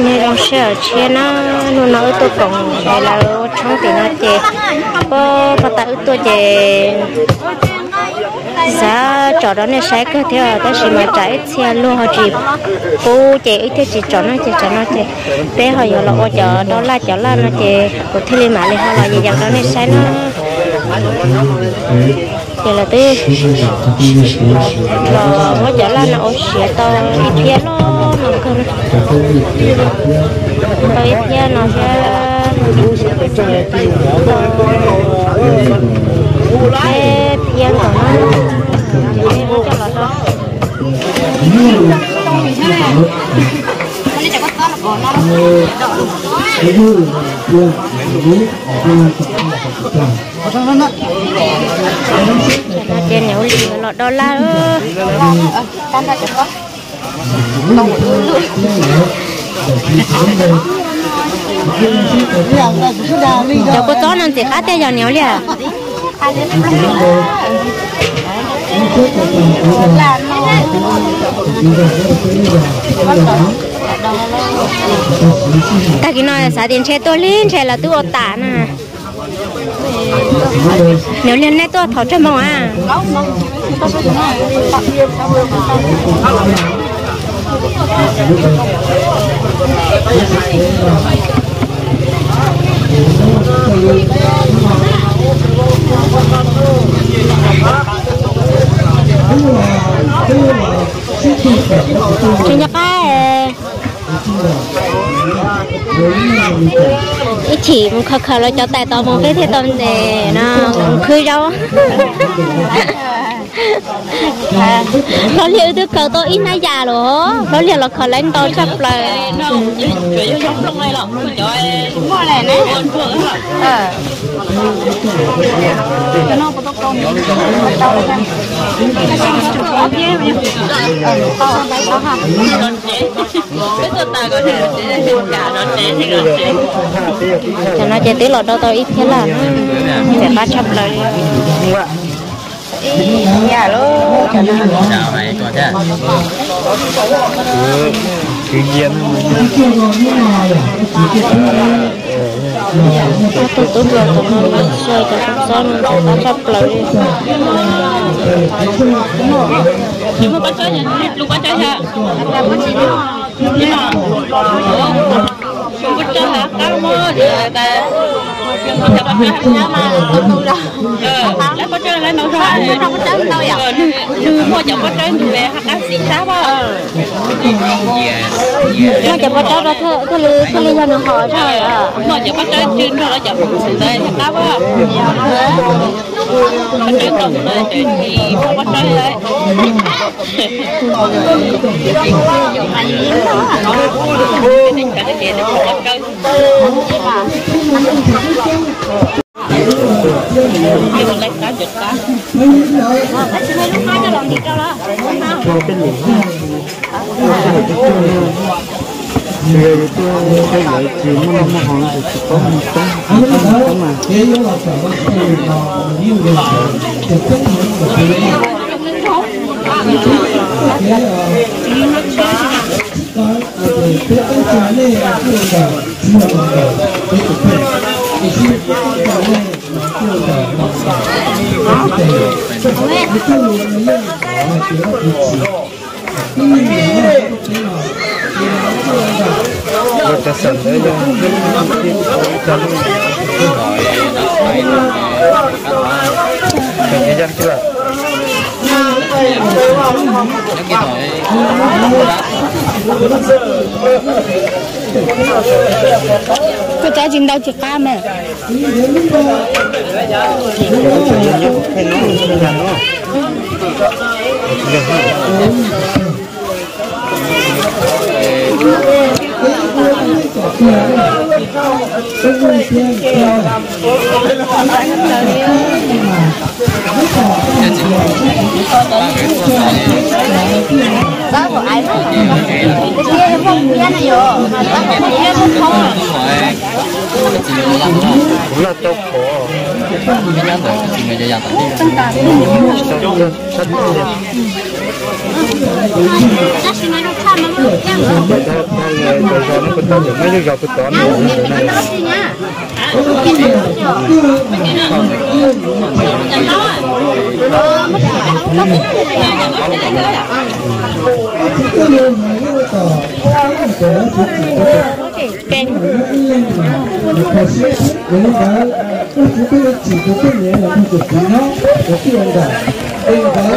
Nyob zoo sij hawm tshiab na, hnub no wb tuaj koom es lawv ua tshoob tim no ces, pab pab tas wb tuaj ces xav tsom rau nej saib kawg thiab tab sis mas tsam ib txhia luag ho tsis pub ces wb thiaj tsis tsom no ces tsam no ces peb ho yuav los ua cov dob laj cov laj no ces kuv thiaj li mam li ho los yees rau nej saib na. Ces lawv twb los muab cov laj no ua siav tau ib phiab loj no kawg na. Tau ib phiab no thiab, ib phiab nkaus na. Ces peb muab coj los rau. Ces niam ua li los do laj. Cov kua txob no ntxim qab tiag yog niam ua li. Tag kis no xav tias ntshe tuaj lig ntshe lawv twb ua tas na. Niam ua li nej tuaj thaum tsawg moos a? Tsis nco qab. Ib chim mus khaws khaws los cov tais tos mus peb thiaj tau ntes no, khwv zaub. Hlob Liag wb twb khaws tau ib hnab yas lawm, Hlob Liag los khaws lawv ntau tshaj plaws. Cov no ces twb los do tau ib phiab laj, ntxim qab tshaj plaws li. Ob tug tub hluas tus no xyaw cov kua txob no ntxim qab tshaj plaws li. Nws muaj cov pob tsawb ntug haj qab xis sab. Muaj cov pob tsawb rau thiaj li, thiaj li yog nws hom zog. Muaj cov pob tsawb tsw nrog lawv cov ntawd haj qab. Pob tsawb ntau no ces tsis muaj pob tsawb lawm. Kua txob tsis ntau tsis qab mas. Kuv laj tau qhov. Zos no puas tau, yog zos puas tau no.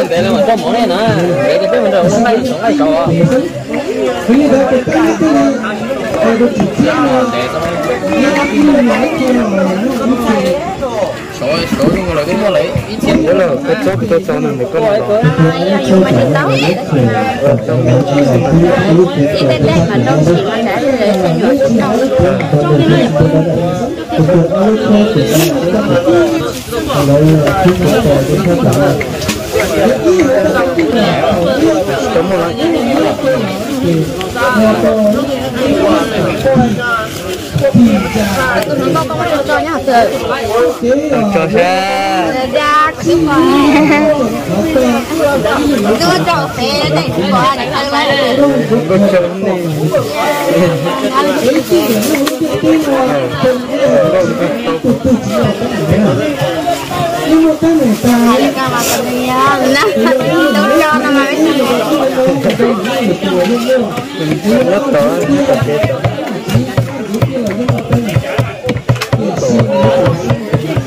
Ntev lawm mas rau mov ne na, ntev ces peb mus nrog ua nqaij saum nqaij saud. Saud zoo lawm twb muaj lawm ib txhiab. Koj txob koj txob no ntawm koj los. Tso sab.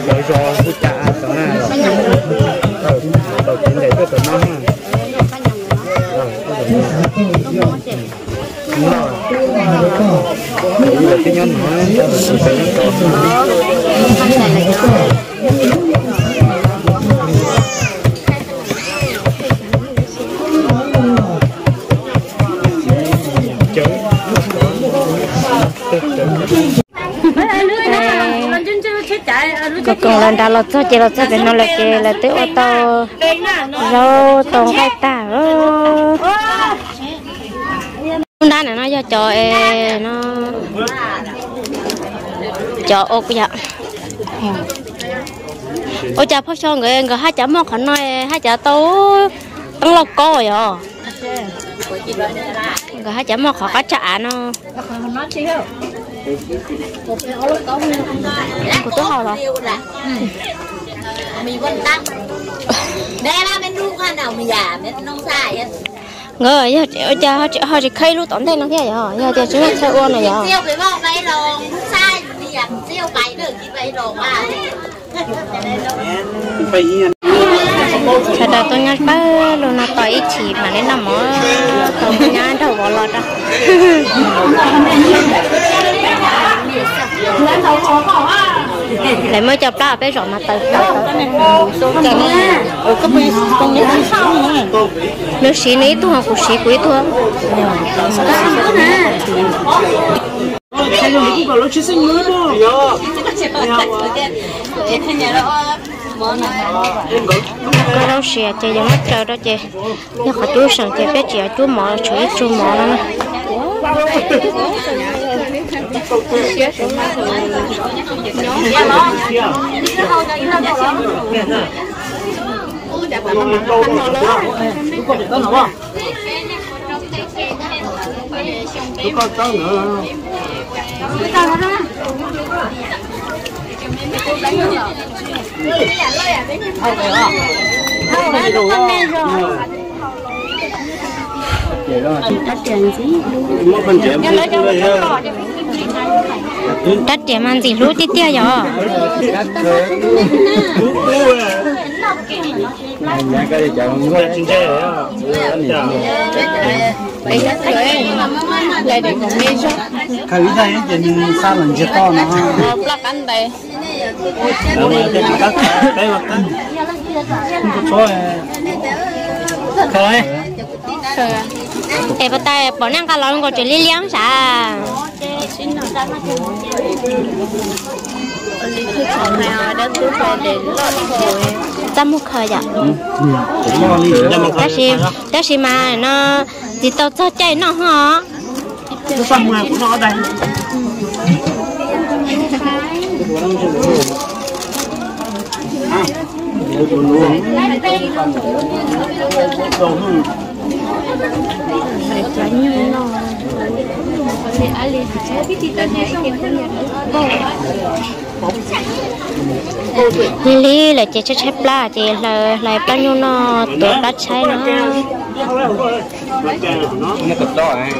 Lawv zos hu cas tod na, tau kev ntes tuaj tom no. Twb nyob no, Koom koom lawv nrad los txog ces los txog pem no lawm ces lawv twb ua tau zaub tau nqaij tag. Lub nrab no yog cov no, cov ua yom. Ua cas phauj Xyo nkawd, nkawd haj cav muaj qhov no, haj cav tau teeb lauj kaub yom. Nkawd haj cav muaj qhov qab tsaj av no. Kuv twb haus los. Nkawd yog ua cas ho tsis khaws ib lub tom ntej no thiab yog, yog tias tsis muaj chaw ua no yog. Sawv daws tuaj nyob pawg lug no tos ib chim mam li noj mov, tos mus nyob nraug vov los rau. Lawv muaj cov plab peb zom mas taws taws. Nws siv nws ib tug, kuv siv kuv ib tug. Koj zaub siav ces yog muab tsaws rau ces yog qhov cub seem ces peb tsis yuav cub mov, tshuav ib tsug mov no na. Rab riam mas ntxim hlub tiag tiag yom. Khaws ib tag ces nws xa los ntsiag to no. Plab qab ntais. Khaws. Es pas tas pom nej nqa los nkaus tseem liab liab sav. Txaj muag khaws yom. Tab sis, tab sis mas no tsis tau txog caij noj ho. Lig lig lawm ces tshaib tshaib plab ces hlais plab nyuj noj tuav plab tshaib no.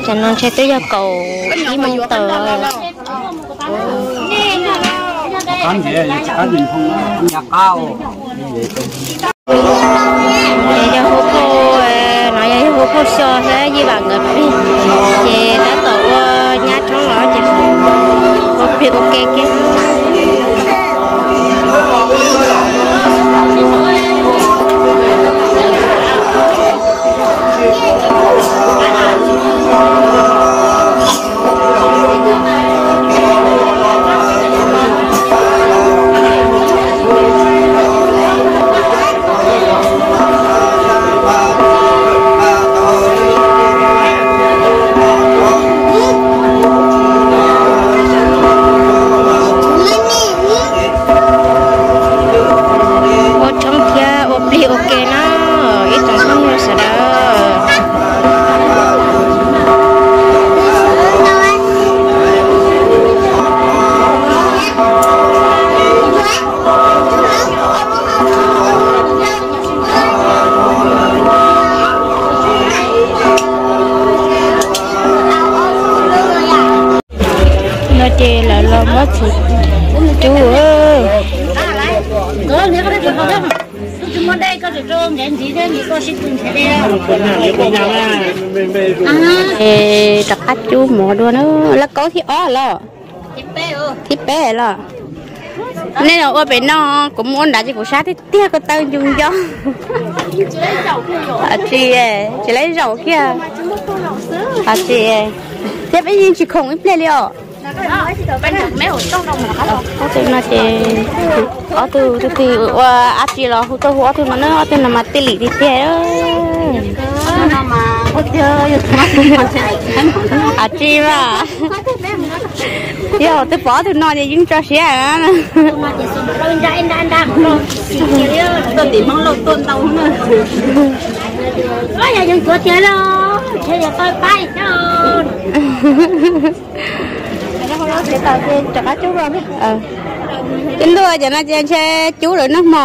Tam no ntshe twb yog kaum ib moos tawm. Yog hu phauj, no yog hu phauj Xyo thiab Yij Vam nkawd plig, ces tab tom ua nyab roob los ces ua plig ua ke kiag. Ua roob thiab ua plig ua ke na, ib tsoom phooj ywg sawv daws. No ces lawv los muab txhuv cub. Rov qab cub mov dua na, lawv kaub thib ob los? Thib peb los? Nej los ua pem no, kuv mus ua nrad ces kuv sab tiag tiag ko taw ncus nco. Tsis, tsis lawv zaum kiag. Tsis, thiab peb yeej tsis khoom ib pliag li os. Ob tug no ces, ob tug twg twg ua dab tsi los hu tuaj hu ob tug no na, ob tug no mas tij lim tiag tiag. Tsis mas, yog twb pom ob tug no ces yeej tso siab. Cov ntuj, cov no ces ntshe cub lawm nag hmo.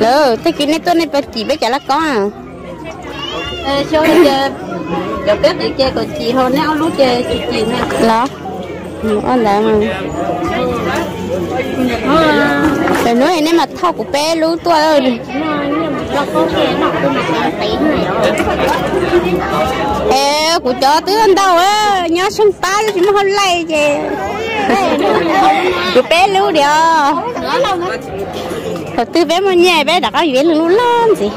Lawv tag kis nej tuaj nej puas cim peb cov laj kob? Cov peb qis ces kom cim, ho neb ob lub ces tsis cim na. Los, ua ntawd mas. Lawv hnub nej mas thauj kuv peb lub tuaj. Es kuv cov twb ntau, nyob Xeev Pab tsis muaj hauj laij ces kuv peb lub diam. Thaum twg peb muaj nyiaj peb rov qab yuav ib lub loj ntxiv.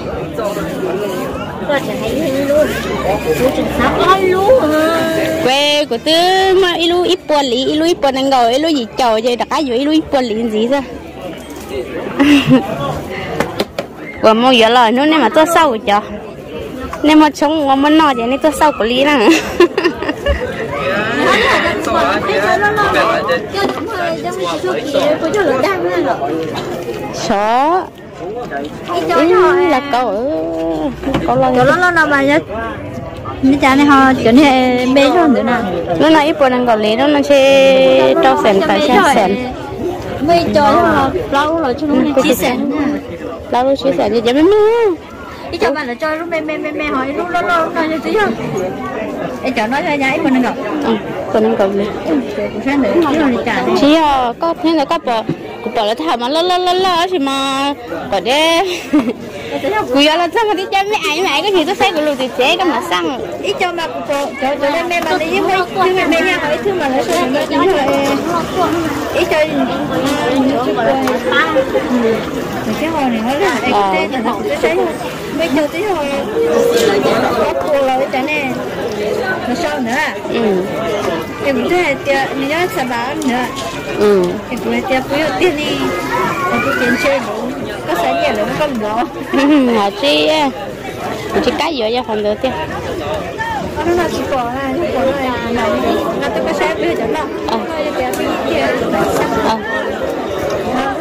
Kuv, kuv twb muaj ib lub ib puas liv, ib lub ib puas nees nkaum, ib lub yim caum ces rov qab yuav ib lub ib puas liv ntxiv xwb. Uas mus yuav los hnub nej mas tuaj xauj kuv cov. Nej muaj tshoob ua muaj noj ces nej tuaj xauj kuv li na. Sov, laj kaub, laj kaub loj no mas yog, cov niag me zog ntawd na. Lub no ib puas nees nkaum liv, lub no ntshe rau xees tawm xya xees. Plaub lub tsib xees ces cov me me. Ib co mas lawv tso lub me me me me ho ib lub loj loj no yog twb yog. Es cov no yog ib puas nees nkaum. Puas nees nkaum li. Tsis yog koj thiab ntawd koj pom, kuv pom lawv tab tom mas loj loj loj loj tab sis mas pom deb. Kuv yuav los txog mas twb coj me ais, me ais koj tsis tuaj saib kuv lus tim tsev koj mam xaj. Ib co mas kuv cov cov me me mas nws yeej muaj ib tug me me nyob qhov ib tug mas lawv sawv daws no kuv yog ib co thiab ho nws ho laj es kuv tej ntawm no kuv twb saib yog muaj ib co twb yog ob puas los ib co ne, los sau ntawd. Es kuv twb hais tias nws nyob Xas Vas ntawd, es kuv hais tias kuv yog tiag li, kuv ces ntshe koj xav nyiam lawm koj lov. Hais tsis, kuv tsis kam yuav yog qhov ntawd tiag. Hnub no tsis pom, yog pom no kuv mam li nqa tuaj koj saib peb cov loj.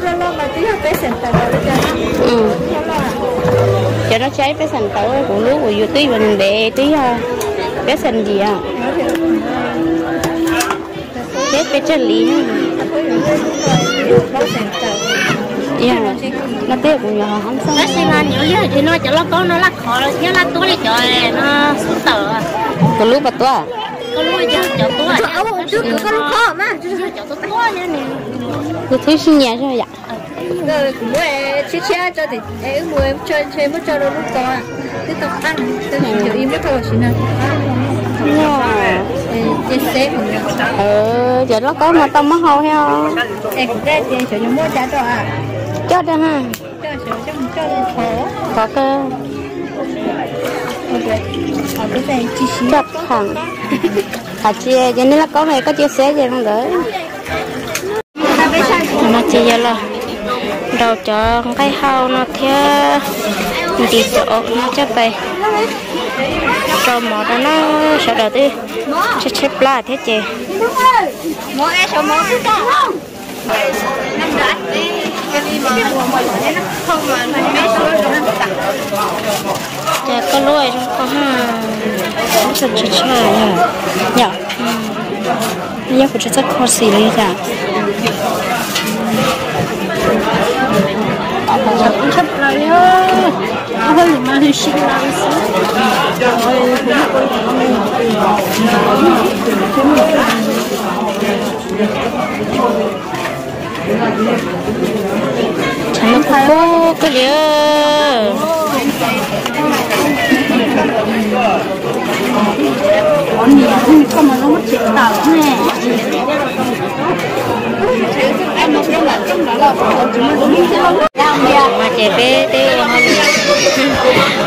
Loj loj mas twb yog peb xees tawm li cas. Cov no tsis yog peb xees tawm, kuv lub kuv yuav twb yuav ntev twb yog peb xees ntias. Peb peb tsawg li. Yog no tej kuv nyuam qhuav hab xab. Tab sis mas nws ua li hais tias no cov lauj kaub no laj khov los thiab laj tuab li cov no xub tawm. Tus lub puas tuab? Koj lub yog cov tuab. Kuv twb tsis nyiam zog yam. Kuv muab tshiab tshiab tso tim wb mus ntshe muab tso rau lub ko twb tau qab, tab sis yog ib muab rau los sis na. Ces xeb, cov lauj kaub mas tau muab hau thiab. Es kuv tej ces xyov yuav muab cas rau, coj rau ha. Khov kawg. Coj khav. Hais tsis ces nej lauj kaub no koj cia xeb ces zoo ntawd. No ces yog los nraus cov nqaij hau no thiab ntim cov no coj pais rau mov rau na. Sawv daws twb tshaib tshaib plab thiab ces Ces koj lub zoo kho ha, lub txawj tsis tshaj yom, yom, yog kuv tsis txawj kho xim li yom. Tshaj plaws li, hauj lwm mas hwj si li xwb. Tshav ntuj kub kub kawg li. Mas ces peb twb ua hauj lwm,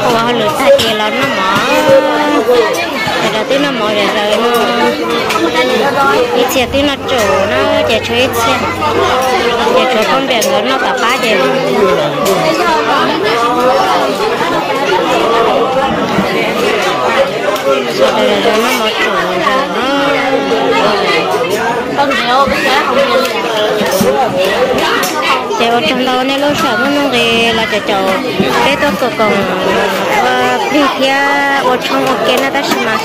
ua hauj lwm tag ces los noj mov. Ces los twb noj mov zom zaws no, ib txhia twb noj tsum na, ces tshuav ib txhia, ces tshuav poj npias nkawd noj tom qab ces noj mov tsum zom zaws no. Ces ua tsaug ntau nej lub sij hawm muaj nuj nqis los caum caum peb tuaj koom koom ua plig thiab ua tshoob ua ke na, tab sis mas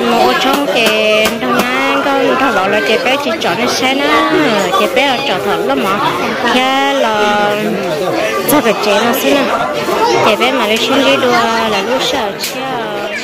mus ua tshoob ces nrog nyab nkauj nraug vauv lawv ces peb tsis tsom nej saib na, ces peb los tsom thaum loj mov thiab los txog pem tsev no xwb na, ces peb mam li sib ntsib dua lwm lub sij hawm tshiab.